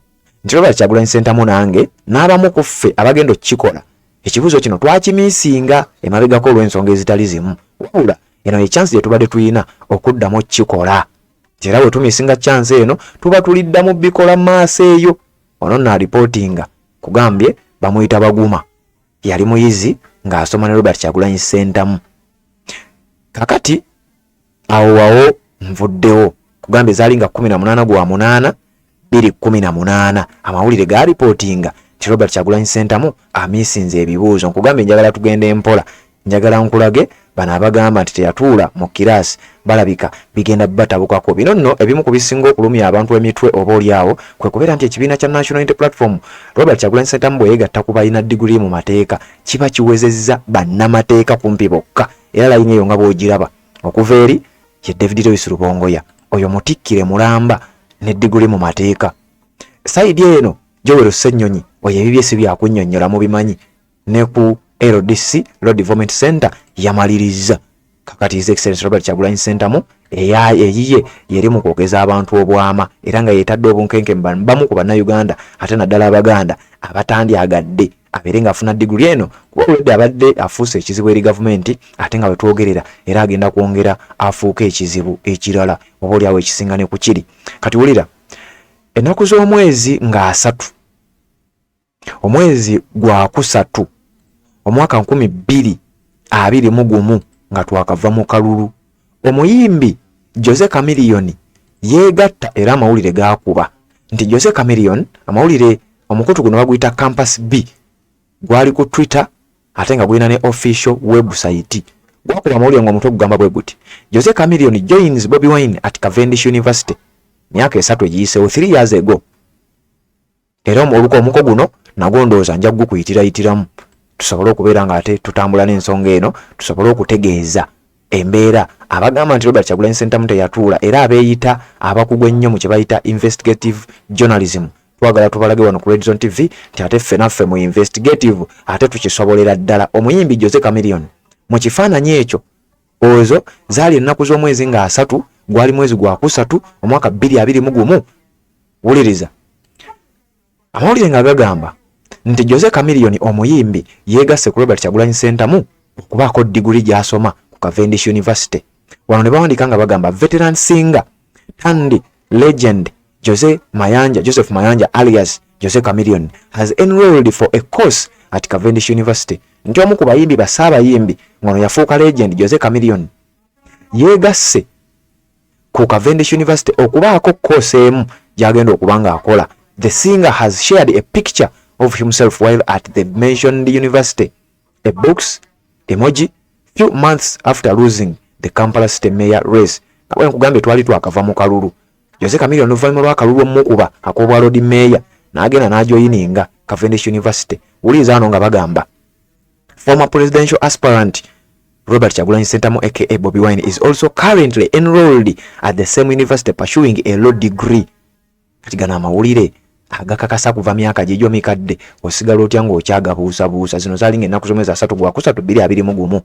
nti Robert Kyagulanyi Ssentamu nange n'abamu ku ffe abagenda okukikola ekibuuzo kino twakimiisinga emabegako olw'ensonga ezitali zimu, wabula eno ye chance gye tubadde tulina okuddamu okukikola, nti era bwe tumiisinga chance eno tuba tuliddamu bikola maaso eyo. Ono nno alipootinga kugambye bamuyita Baguma, yali muyizi ng'asoma ne Robert Kyagulanyi Ssentamu. Kakati awo wawo nvuddewo kugambye zaali nga 18 gwa 8 2018 amawulire gaalipootinga nti Robert Kyagulanyi Ssentamu amiisinze ebibuuzo. Nkugambye njagala tugende empola, njagala nkulage bano abagamba nti teyatuula mu kiraasi balabika bigenda batabukako. Bino nno ebimu ku bisinga okulumya abantu emitwe oba oliawo kwe kubeera nti ekibiina kya National Unity Platform, Robert Kyagulanyi Ssentamu bwe yeegatta ku balina diguli mu mateeka, kiba kiwezezza bannamateeka kumpi bokka. Era layini eyo nga bw'ogiraba okuva eri Ye David Lewis Rubongoya oyo mutikkire mulamba ne diguli mu mateeka. Sayidi eno Joel Ssenyonyi oyo ebibye si byakunnyonnyola, mubimanyi, ne ku LDC, Law Development Center, yamalirizza. Kakati His Excellency Robert Kyagulanyi Ssentamu eya eyiye yeri mu kwogeza abantu obwama era nga yetadde obunkenke bamu ku Bannayuganda ate naddala Abaganda abatandyagadde abeere ng'afuna diguli eno, kuba olwedde abadde afuuse ekizibu eri gavumenti, ate nga wetwogerera era agenda kwongera afuuke ekizibu ekirala oba oliawo ekisinga ne ku kiri. Kati wulira, ennaku z'omwezi ng'asatu omwezi gwakusatu omwaka 2021, nga twakava mu kalulu, omuyimbi Jose Chameleone yeegatta, era amawulire gaakuba nti Jose Chameleone, amawulire omukutu guno baguyita Campus B, gwali ku Twitter ate nga gulina ne official website, gwakuba amawulire ng'omutwe gugamba bwe guti: "Jose Chameleone joins Bobi Wine at Cavendish University." Myaka 3 egiyiseewo, 3 years ago. Era oluko omuko guno nagwo ndowooza nja kugukuyitirayitiramu tusobole okubeera nga ate tutambula n'ensonga eno, tusobole okutegeeza embeera abagamba nti Robert Kyagulanyi Ssentamu teyatuula, era abeeyita abakugu ennyo mu kye bayita investigative journalism. Twagala tubalage wano ku Redzone TV nti ate ffe naffe mu investigative ate tukisobolera ddala. Omuyimbi Jose Chameleone mu kifaananyi ekyo, ozo zaali ennaku z'omwezi nga 3, gwali mwezi gwakusatu omwaka 2021. Wuliriza amawulire nga gagamba nti Jose Chameleone omuyimbi yeegasse ku Robert Kyagulanyi Ssentamu okubaako diguli gy'asoma ku Cavendish University. Wano ne bawandiika nga bagamba, "Veteran singer turned legend Jose Mayanja, Joseph Mayanja alias Jose Chameleone, has enrolled for a course at Cavendish University." Nti omu ku bayimbi basaabayimbi ngono yafuuka legend Jose Chameleone yeegasse ku Cavendish University okubaako course emu gy'agenda okuba ng'akola. "The singer has shared a picture of himself while at the mentioned university, a books emoji, few months after losing the Kampala City mayor race." Nga bwe nkugambye, twali twakava mu kalulu. Jose Chameleone oluvannyuma lw'akalulu omukuba ak'obwa Lord Mayor n'agenda n'ajoyininga Cavendish University. Wuliriza wano nga bagamba, "Former presidential aspirant Robert Kyagulanyi Ssentamu aka Bobi Wine is also currently enrolled at the same university pursuing a law degree." Kati gano amawulire agakakasa kuva myaka gigyo mikadde, osigala otya ng'okyagabuusabuusa? Zino zaali ng'ennaku z'omwezi 3 gwakusatu 2021.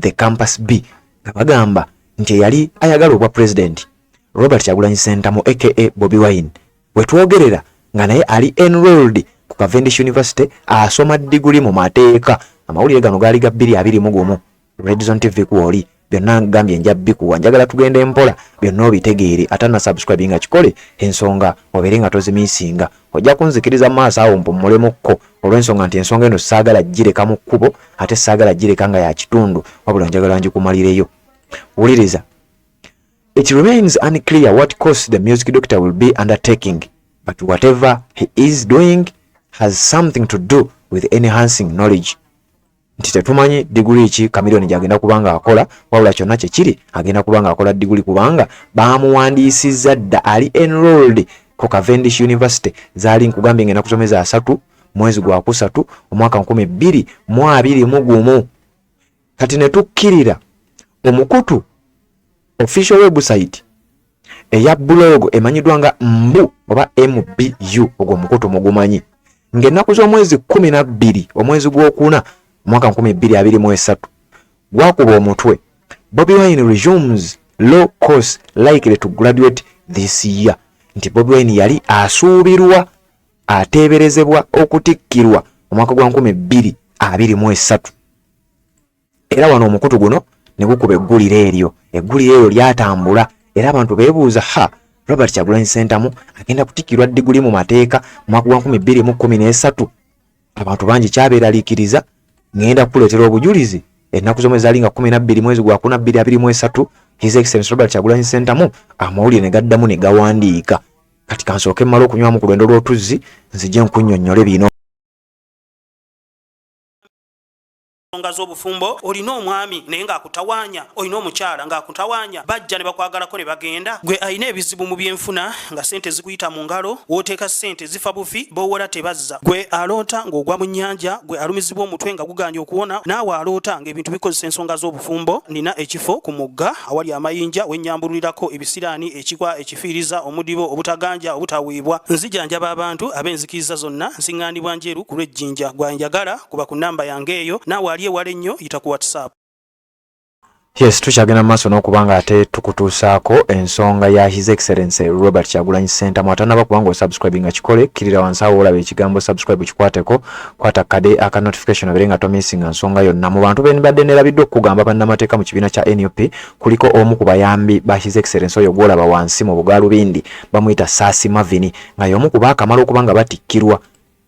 The Campus B nga bagamba nti eyali ayagala obwa president Robert Kyagulanyi Ssentamu aka Bobi Wine, wetwogerera nga naye ali enrolled ku Cavendish University asoma diguli mu mateeka. Amawulire gano gaali ga 2021. Redzone TV kwoli, byonna ngambye nja bikuwa. Njagala tugende mpola byonna obitegeere. Ate na subscribe nga kikole, ensonga obeere nga tozimisinga. Ojja kunzikiriza mu maaso awo mpummulемukko, olw'ensonga nti ensonga eno saagala gireka mu kkubo, ate saagala gireka nga ya kitundu, wabula njagala ngikumalireyo. Wuliriza, "It remains unclear what course the music doctor will be undertaking, but whatever he is doing has something to do with enhancing knowledge." Nti tetumanyi diguli ki Chameleone gyagenda kuba nga akola, wabula kyonna kyekiri agenda kuba nga akola diguli, kubanga bamuwandiisizza dda, ali enrolled ku Cavendish University. Zaali nkugambye ngenda kusomeza 3 mwezi gwakusatu omwaka 2021. Kati ne tukkirira omukutu official website eya blog emanyiddwa nga mbu oba MBU, ogwo omukutu mugumanyi, ng'ennaku z'omwezi 12 omwezi gwokuna omwaka 2023 gwakuba omutwe, "Bobi Wine resumes law course, likely to graduate this year." Nti Bobi Wine yali asuubirwa, ateeberezebwa okutikkirwa omwaka gwa 2023. Era wano omukutu guno ne gukuba eggulire eryo. Eggulire eryo lyatambula era abantu beebuuza, ha, Robert Kyagulanyi Ssentamu agenda kutikkirwa diguli mu mateeka mu mwaka gwa 2013? Abantu bangi kyabeeraliikiriza. Ŋŋenda kukuleetera obujulizi. Ennaku z'omwezi zaali nga 12 mwezi gwa kuna 2023, His Excellence Robert Kyagulanyi Ssentamu, amawulire ne gaddamu ne gawandiika. Kati kansooke mmale okunywamu ku lwendo lw'otuzzi, nzije nkunnyonnyole bino. Ensonga z'obufumbo, olina omwami naye ng'akutawaanya, olina omukyala ng'akutawaanya, bajja ne bakwagalako ne bagenda. Gwe alina ebizibu mu byenfuna nga ssente zikuyita mu ngalo, w'oteeka ssente zifa bufi, b'owola tebazza. Gwe aloota ng'ogwa mu nnyanja, gwe alumizibwa omutwe nga gugaanye okuwona, naawe aloota ng'ebintu bikozesa ensonga z'obufumbo, nina ekifo ku mugga awali amayinja we nnyambululirako ebisiraani, ekikwa, ekifiiriza, omudibo, obutaganja, obutaweebwa. Nzijanjaba abantu ab'enzikiriza zonna, nsiŋŋaanibwa Njeru ku lw'e Jinja. Gwe anjagala kuba ku nnamba yange eyo, naawe ali ewala ennyo yita ku WhatsApp. Yes, tukyagenda mu maaso n'okuba nga ate tukutuusaako ensonga ya His Excellency Robert Kyagulanyi Ssentamu. Atanaba kuba nga osubscribe nga kikole, kkirira wansi awo olaba ekigambo subscribe, kikwateko, kwata kade aka notification obeere nga tomissinga nsonga yonna. Mu bantu be mbadde neerabidde okukugamba bannamateeka mu kibiina kya NUP, kuliko omu ku bayambi ba His Excellency oyo gw'olaba wansi mu bugaalubindi, bamuyita Saasi Marvin, nga y'omu ku baakamala okuba nga batikkirwa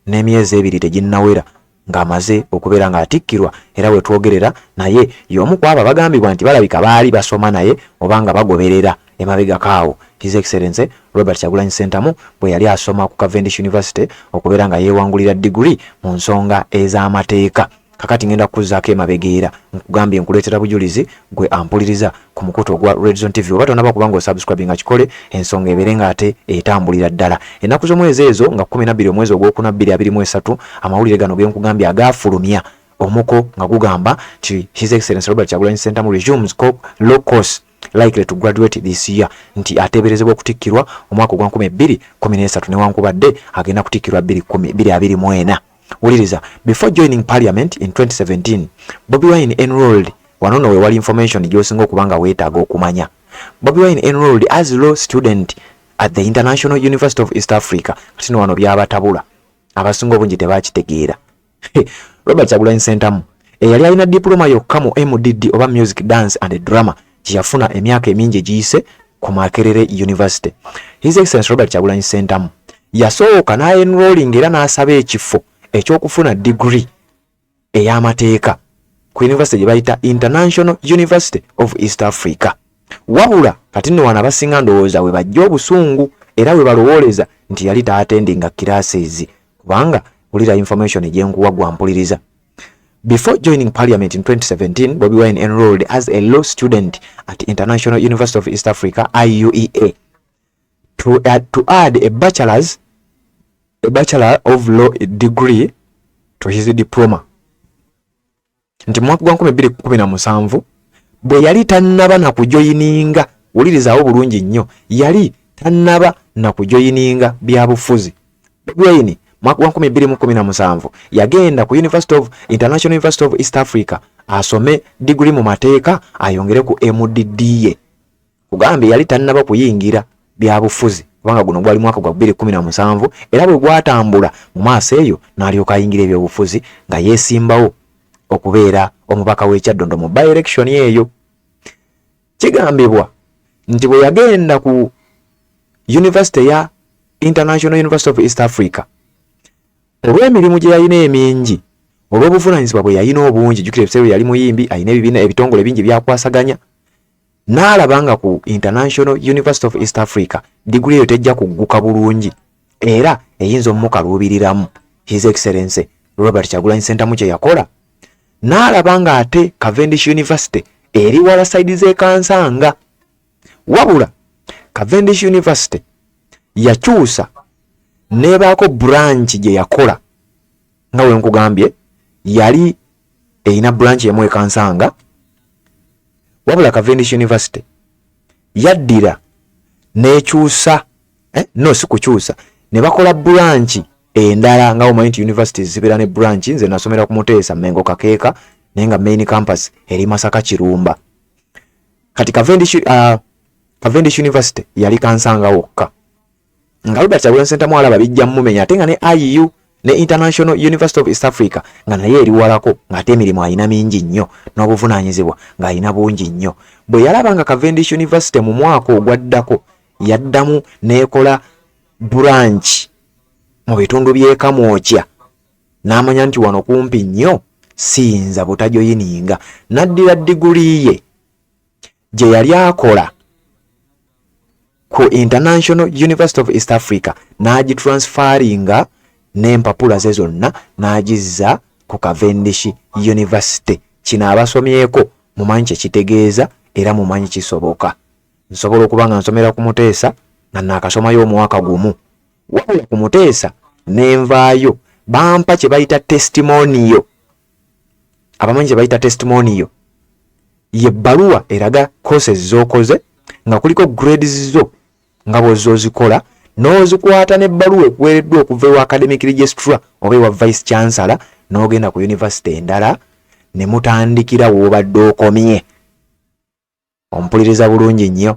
n'emyezi ebiri teginnawera ng'amaze okubeera ng'atikkirwa, era we twogerera naye y'omu ku abo abagambibwa nti balabika baali basoma naye oba nga bagoberera emabegako awo His Excellency Robert Kyagulanyi Ssentamu bwe yali asoma ku Cavendish University okubeera nga yeewangulira diguli mu nsonga ez'amateeka. Kakati ngenda kukuzzaako emabega era nkugambye nkuleetera bujulizi gwe ampuliriza ku mukutu ogwa Redzone TV. Oba tonaba kuba ng'osubscribe nga kikole, ensonga ebeere ng'ate etambulira ddala. Ennaku z'omwezi ezo nga 12 omwezi ogwokuna 2023, amawulire gano ge nkugambye agaafulumya omuko nga gugamba nti His Excellency Robert Kyagulanyi Ssentamu resumes law course, likely to graduate this year, nti ateeberezebwa okutikkirwa omwaka ogwa 2013 newankubadde agenda kutikkirwa 2024. Wuliriza, before joining parliament in 2017, Bobi Wine enrolled, wano no wewali information gy'osinga okuba nga weetaaga okumanya, Bobi Wine enrolled as law student at the International University of East Africa. Kati no wano byabatabula, abasinga obungi tebakitegeera. Robert Kyagulanyi Ssentamu eyali alina diploma yokka mu MDD oba music, dance and drama gye yafuna emyaka emingi egiyise ku Makerere University, His Excellence Robert Kyagulanyi Ssentamu yasooka n'aenrolling era n'asaba ekifo eky'okufuna degree ey'amateeka ku university gye bayita International University of East Africa. Wabula kati nno wano abasinga ndowooza we bajja obusungu era we balowooleza nti yali taattendinga classes, kubanga wulira information gyenkuwa gwampuliriza. Before joining parliament in 2017, Bobi Wine enrolled as a law student at International University of East Africa, IUEA, to add a bachelor of law degree to his diploma. Nti mu mwaka gwa 2017 bwe yali tannaba na kujoyininga, wulirizaawo bulungi nnyo, yali tannaba na kujoyininga byabufuzi, Bobi Wine mwaka gwa 2017 yagenda ku University of International University of East Africa asome diguli mu mateeka ayongere ku MDD ye. Kugambye yali tannaba kuyingira byabufuzi kubanga guno gwali mwaka gwa 2017, era bwe gwatambula mu maaso eyo n'alyoka ayingira ebyobufuzi nga yeesimbawo okubeera omubaka w'e Kyaddondo mu by election eyo. Kigambibwa nti bwe yagenda ku university ya International University of East Africa, olw'emirimu gye yalina emingi, olw'obuvunaanyizibwa bwe yalina obungi, jjukira ebiseera yali muyimbi, alina ebibiina, ebitongole bingi byakwasaganya, n'alaba nga ku International University of East Africa diguli eyo tejja kugguka bulungi era eyinza omumukaluubiriramu. His Excellency Robert Kyagulanyi Ssentamu kye yakola, n'alaba ng'ate Cavendish University eri wala side z'e Kansanga. Wabula Cavendish University yakyusa n'ebaako branch gye yakola, nga we nkugambye yali erina branch emu e Kansanga. Wabula Cavendish University yaddira n'ekyusa, no si kukyusa, ne bakola branch endala. Nga omanyi nti universities zibeera ne branch, nze nasomera ku Muteesa Mengo Kakeeka, naye nga main campus eri Masaka Kirumba. Kati Cavendish University yali Kansanga wokka. Nga Robert Kyagulanyi Ssentamu alaba bijja mumenya, ate nga ne IU ne International University of East Africa nga naye eri walako, ng'ate emirimu alina mingi nnyo n'obuvunaanyizibwa ng'alina bungi nnyo, bwe yalaba nga Cavendish University mu mwaka ogwaddako yaddamu n'ekola branch mu bitundu by'e Kamwokya, n'amanya nti wano kumpi nnyo, siyinza butajoyininga. N'addira diguli ye gye yali akola ku International University of East Africa n'agitransfaringa n'empapula ze zonna n'agizza ku Cavendish University. Kino abasomyeko mumanyi kye kitegeeza era mumanyi kisoboka. Nsobola okuba nga nsomera ku Muteesa nga naakasomayo omwaka gumu, wabula ku Muteesa ne nvaayo bampa kye bayita testimonial. Abamanyi kye bayita testimonial, ye bbaluwa eraga courses z'okoze nga kuliko grades zo nga bw'ozza ozikola, n'ozikwata n'ebbaluwa ekuweereddwa okuva ewa academic registrar oba ewa vice chancellor, n'ogenda ku university endala ne mutandikira w'obadde okomye. Ompuliriza bulungi nnyo?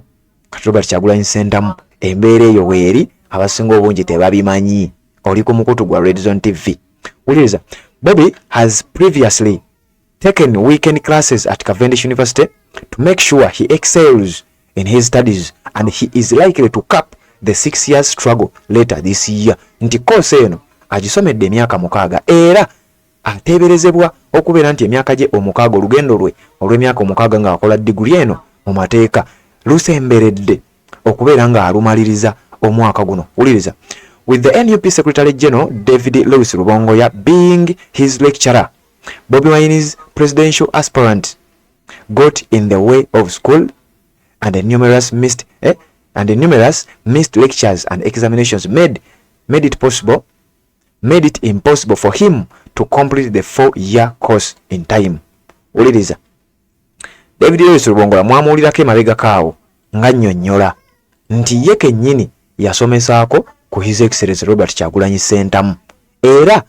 Kati Robert Kyagulanyi Ssentamu embeera eyo weeri, abasinga obungi tebabimanyi. Oli ku mukutu gwa Redzone TV, wuliriza. Bobby has previously taken weekend classes at Cavendish University to make sure he excels in his studies, and he is likely to cap the 6 years struggle later this year. Nti course eno agisomedde emyaka 6, era ateeberezebwa okubeera nti emyaka gye 6, olugendo lwe olw'emyaka 6 ng'akola diguli eno mu mateeka, lusemberedde okubeera ng'alumaliriza omwaka guno. Wuliriza. With the NUP Secretary General David Lewis Rubongoya being his lecturer, Bobi Wine's presidential aspirant got in the way of school and numerous missed lectures and examinations made it impossible for him to complete the 4-year course in time. Wuliriza, David Lewis Rubongoya mwamuwulirako emabegako awo nga nnyonnyola nti ye kennyini yasomesaako ku His Excellence Robert Kyagulanyi Ssentamu, era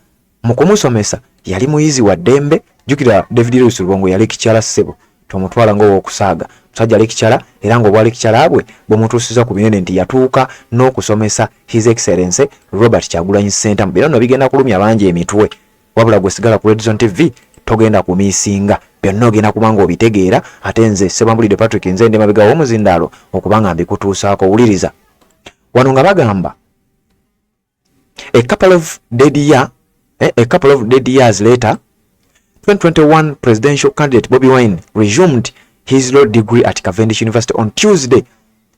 mu kumusomesa yali muyizi wa ddembe. Jjukira, David Lewis Rubongoya yali lecturer. Ssebo, tomutwala ng'ow'okusaaga. Musajja lecturer, era ng'obwa lecturer bwe bumutuusiza ku binene nti yatuuka n'okusomesa His Excellence Robert Kyagulanyi Ssentamu. Bino nno bigenda kulumya bangi emitwe, wabula gwe sigala ku Redzone TV, togenda kumiisinga byonna, ogenda kuba nga obitegeera. Ate nze Sebambulidde Patrick, nze ndi mabega w'omuzindaalo okuba nga mbikutuusaako. Wuliriza wano nga bagamba, a couple of dead years later, 2021 presidential candidate Bobi Wine resumed his law degree at Cavendish University on Tuesday,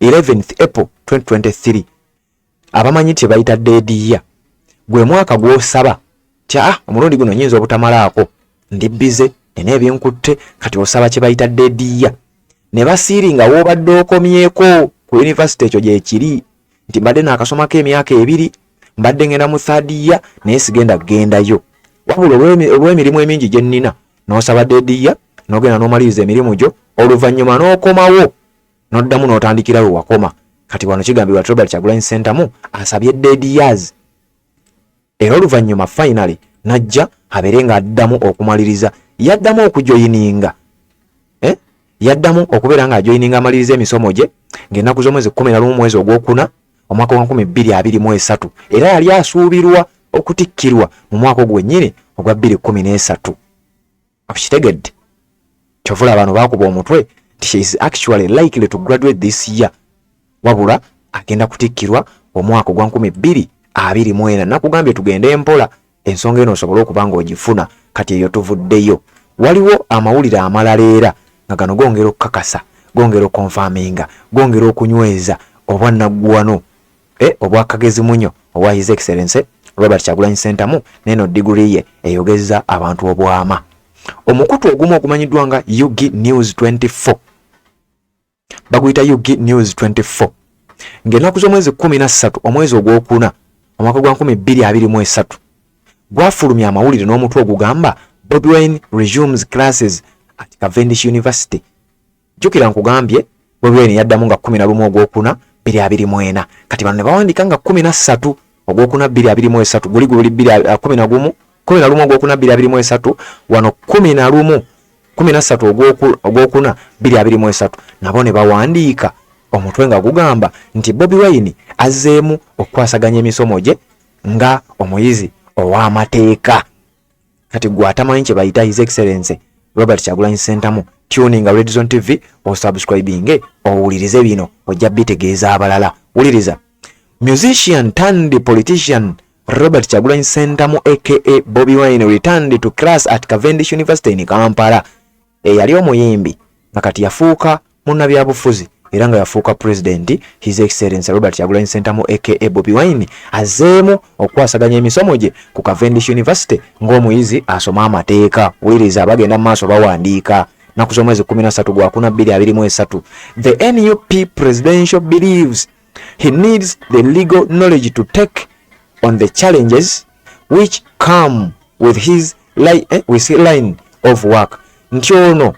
11th April 2023. Abamanyi kye bayita dead year, gwe mwaka gw'osaba ti, "Ah, omulundi guno nyinza obutamalaako, ndi busy, nina ebinkutte." Kati osaba kye bayita dead year ne basiiringa w'obadde okomyeko ku university. Ekyo gyekiri nti mbadde naakasomako emyaka 2, mbadde ngenda mu third year, naye sigenda kugendayo wabula olw'emirimu emingi gye nnina. N'osaba dead year, n'ogenda n'omaliriza emirimu gyo, oluvannyuma n'okomawo n'oddamu n'otandikira we wakoma. Kati wano kigambibwa nti Robert Kyagulanyi Ssentamu asabye dead years, era oluvannyuma finally najja abeere ng'addamu okumaliriza, yaddamu okujoyininga, eh? Yaddamu okubeera ng'ajoyininga amaliriza emisomo gye ng'ennaku z'omwezi 11 mwezi ogwokuna omwaka gwa 2023, era yali asuubirwa okutikkirwa mu mwaka ogwo gwennyini ogwa 2013. Okitegedde? Kyovula bano baakuba omutwe nti she is actually likely to graduate this year, wabula agenda kutikkirwa omwaka ogwa 2024. Nakugambye tugende mpola, ensonga eno osobole okuba ng'ogifuna. Kati eyo tuvuddeyo, waliwo amawulire amalala, era nga gano gongera okukakasa, gongera okonfaminga, gongera okunyweza obwannaggwano, obwakagezi munyo obwa His Excellence Robert Kyagulanyi Ssentamu neno diguri ye eyogeza abantu obwama. Omukutu ogumu ogumanyiddwa nga UG News 24, baguyita UG News 24, ng'ennaku z'omwezi 13 omwezi ogwokuna omwaka gwa 2023 gwafulumya amawulire n'omutwe ogugamba, "Bobi Wine resumes classes at Cavendish University." Jjukira nkugambye Bobi Wine yaddamu nga 11 ogwokuna 2024. Kati bano ne bawandiika nga 13 ogwokuna 2023. Guli guli 11, 11 ogwokuna 2023, wano 11, 13 ogwokuna 2023, nabo ne bawandiika omutwe nga gugamba nti Bobi Wine azzeemu okukwasaganya emisomo gye nga omuyizi ow'amateeka. Kati gwe atamanyi kye bayita His Excellence Robert Kyagulanyi Ssentamu, tuninga Redzone TV, osubscribinge, owulirize bino, ojja bitegeeza abalala. Wuliriza. Musician turned politician Robert Kyagulanyi Ssentamu, aka Bobi Wine, returned to class at Cavendish University in Kampala. Eyali omuyimbi nga kati yafuuka munnabyabufuzi. era nga yafuuka pulezidenti His Excellency Robert Kyagulanyi Ssentamu aka Bobi Wine azzeemu okukwasaganya emisomo gye ku Cavendish University ng'omuyizi asoma amateeka. Wuliriza abagenda mu maaso bawandiika naku z'omwezi 13 gwakuna 2023. The NUP presidential believes he needs the legal knowledge to take on the challenges which come with his with his line of work. Nti ono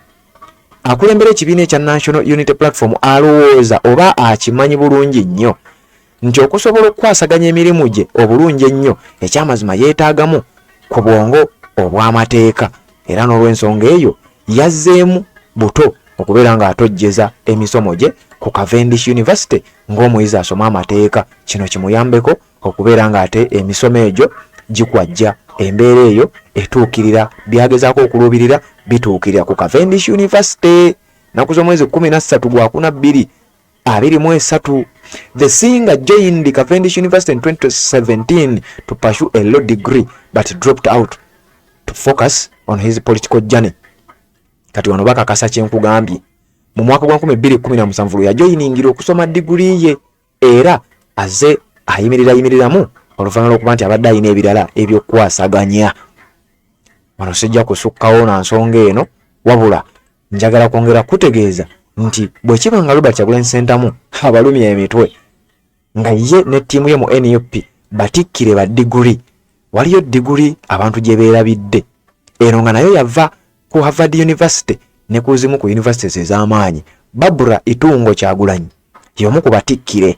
akulembera ekibiina ekya National Unity Platform alowooza oba akimanyi bulungi nnyo nti okusobola okukwasaganya emirimu gye obulungi ennyo, ekyamazima yeetaagamu ku bwongo obw'amateeka, era n'olw'ensonga eyo yazzeemu buto okubeera ng'atojjeza emisomo gye ku Cavendish University ng'omuyizi asoma amateeka. Kino kimuyambeko okubeera ng'ate emisomo egyo gikwajja, embeera eyo etuukirira, byagezaako okuluubirira bituukirira ku Cavendish University. Naku z'omwezi 13 gwakuna 2023. The singer joined Cavendish University in 2017 to pursue a law degree but dropped out to focus on his political journey. Kati wano bakakasa kyenkugambye, mu mwaka gwa 2017 lwe yajoyiningira okusoma diguli ye, era azze ayimirira yimiriramu oluvannyuma lw'okuba nti abadde alina ebirala ebyokukwasaganya. Wano sijja kusukkawo na nsonga eno, wabula njagala kwongera kutegeeza nti bwe kiba nga Robert Kyagulanyi Ssentamu abalumya emitwe nga ye ne ttiimu ye mu NUP batikkire ba diguli, waliyo diguli abantu gye beerabidde eno nga nayo yava ku Harvard University ne ku zimu ku universities ez'amaanyi. Barbara Itungo Kyagulanyi y'omu ku batikkire,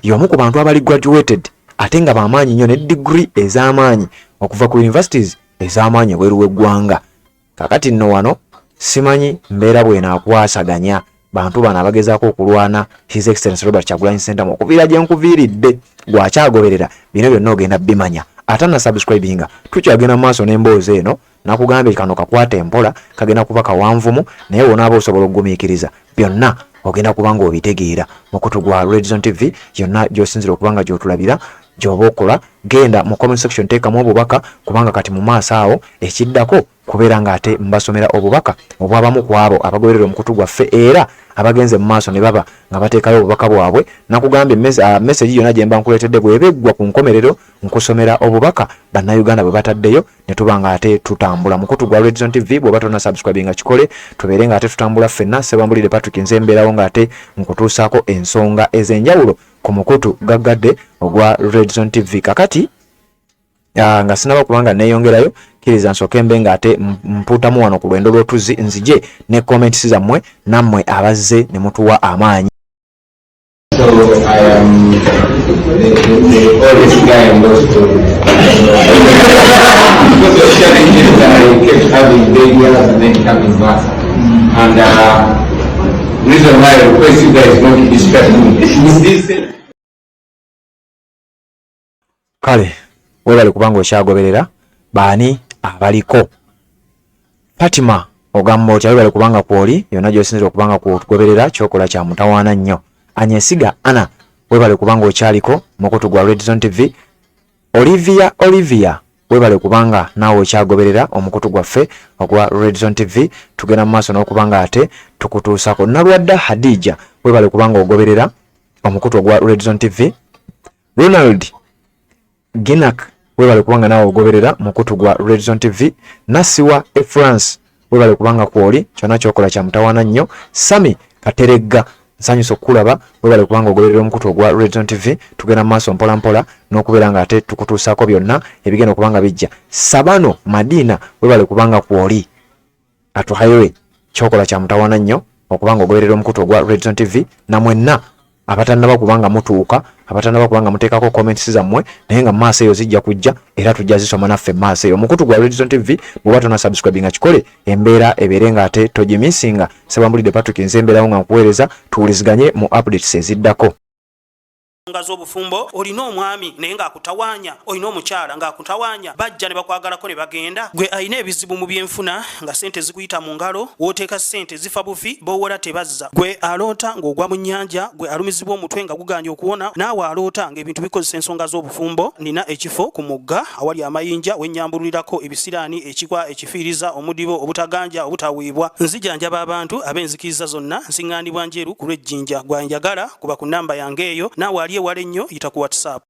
y'omu ku bantu abali graduated ate nga b'amaanyi nnyo ne diguli ez'amaanyi okuva ku universities ez'amaanyi ebweru w'eggwanga. Kakati nno wano simanyi mbeera bw'enaakwasaganya bantu bano abagezaako okulwana His Excellency Robert Kyagulanyi Ssentamu. Okuviira gye nkuviiridde, gwakyagoberera bino byonna ogenda bimanya. Ate na subscribinga, tukyagenda mu maaso n'emboozi eno. Nakugambye kano kakwata empola, kagenda kuba kawanvumu, naye wonaaba osobola okugumiikiriza byonna ogenda kuba nga obitegeera. Mukutu gwa Redzone TV, yonna gy'osinzira okuba nga gy'otulabira, gy'oba okola, genda mu comment section, teekamu obubaka, kubanga kati mu maaso awo ekiddako kubeera ng'ate mbasomera obubaka obwabamu ku abo abagoberera omukutu gwaffe era abagenze mu maaso ne baba nga bateekayo obubaka bwabwe. Nakugambye message yonna gye mba nkuleetedde bw'eba eggwa, ku nkomerero nkusomera obubaka Bannayuganda bwe bataddeyo ne tuba ng'ate tutambula. Mukutu gwa Redzone TV, bw'oba tonna subscribinga kikole, tubeere ng'ate tutambula ffenna. Sebambulire Patrick nze mbeerawo ng'ate nkutuusaako ensonga ez'enjawulo ku mukutu gaggadde ogwa Redzone TV. Kakati nga sinaba kubanga neeyongerayo, kkiriza nsooke mbe ng'ate mpuutamu wano ku lwendo lw'otuzzi, nzije ne comments zammwe nammwe abazze ne mutuwa amaanyi. So I am the oldest guy in those stories. Because of challenges, I kept having failures and then coming back. And reason why I request you guys not to distract me is this. Kale weebale kubanga okyagoberera. Baani abaliko? Fatima, ogamba otya? Webale kubanga kwoli, yonna gy'osinzira okubanga kugoberera, kyokola kya mutawaana nnyo. Anyesiga Ana, webale kubanga okyaliko mukutu gwa Redzone TV. Olivia, Olivia, webale kubanga naawe okyagoberera omukutu gwaffe ogwa Redzone TV. Tugenda mu maaso n'okubanga ate tukutuusako. Nalwadda Hadija, webale kubanga ogoberera omukutu ogwa Redzone TV. Ronald Ginak, webale kubanga naawe ogoberera mukutu gwa Redzone TV. Nasiwa e France, webale kubanga kwoli, kyonna kyokola kya mutawaana nnyo. Sami Kateregga, nsanyusa okukulaba, webale kubanga ogoberera omukutu ogwa Redzone TV. Tugenda mu maaso mpola mpola n'okubeera nga ate tukutuusaako byonna ebigenda okuba nga bijja. Sabano Madina, webale kubanga kwoli. Atuhaire, kyokola kya mutawaana nnyo okubanga ogoberera omukutu ogwa Redzone TV. Namwenna abatannaba kubanga mutuuka, abatannaba kubanga muteekako comments zammwe, naye nga maaso eyo zijja kujja era tujja zisoma naffe maaso eyo. Omukutu gwa Redzone TV, bw'oba tona subscribinga kikole, embeera ebeere nga ate togimisinga. Sebambulidde Patrick nze mbeerawo nga nkuweereza. Tuwuliziganye mu updates eziddako. Ensonga z'obufumbo, olina omwami naye ng'akutawaanya, olina omukyala ng'akutawaanya, bajja ne bakwagalako ne bagenda. Gwe alina ebizibu mu byenfuna nga ssente zikuyita mu ngalo, w'oteeka ssente zifa bufi, b'owola tebazza. Gwe aloota ng'ogwa mu nnyanja, gwe alumizibwa omutwe nga gugaanye okuwona, naawe aloota ng'ebintu bikozesa ensonga z'obufumbo, nina ekifo ku mugga awali amayinja we nnyambululirako ebisiraani, ekikwa, ekifiiriza, omudibo, obutaganja, obutaweebwa. Nzijanjaba abantu ab'enzikiriza zonna, nsiŋŋaanibwa Njeru ku lw'e Jinja. Gwe anjagala kuba ku nnamba yange eyo, naawe ali ewala ennyo yita ku WhatsApp.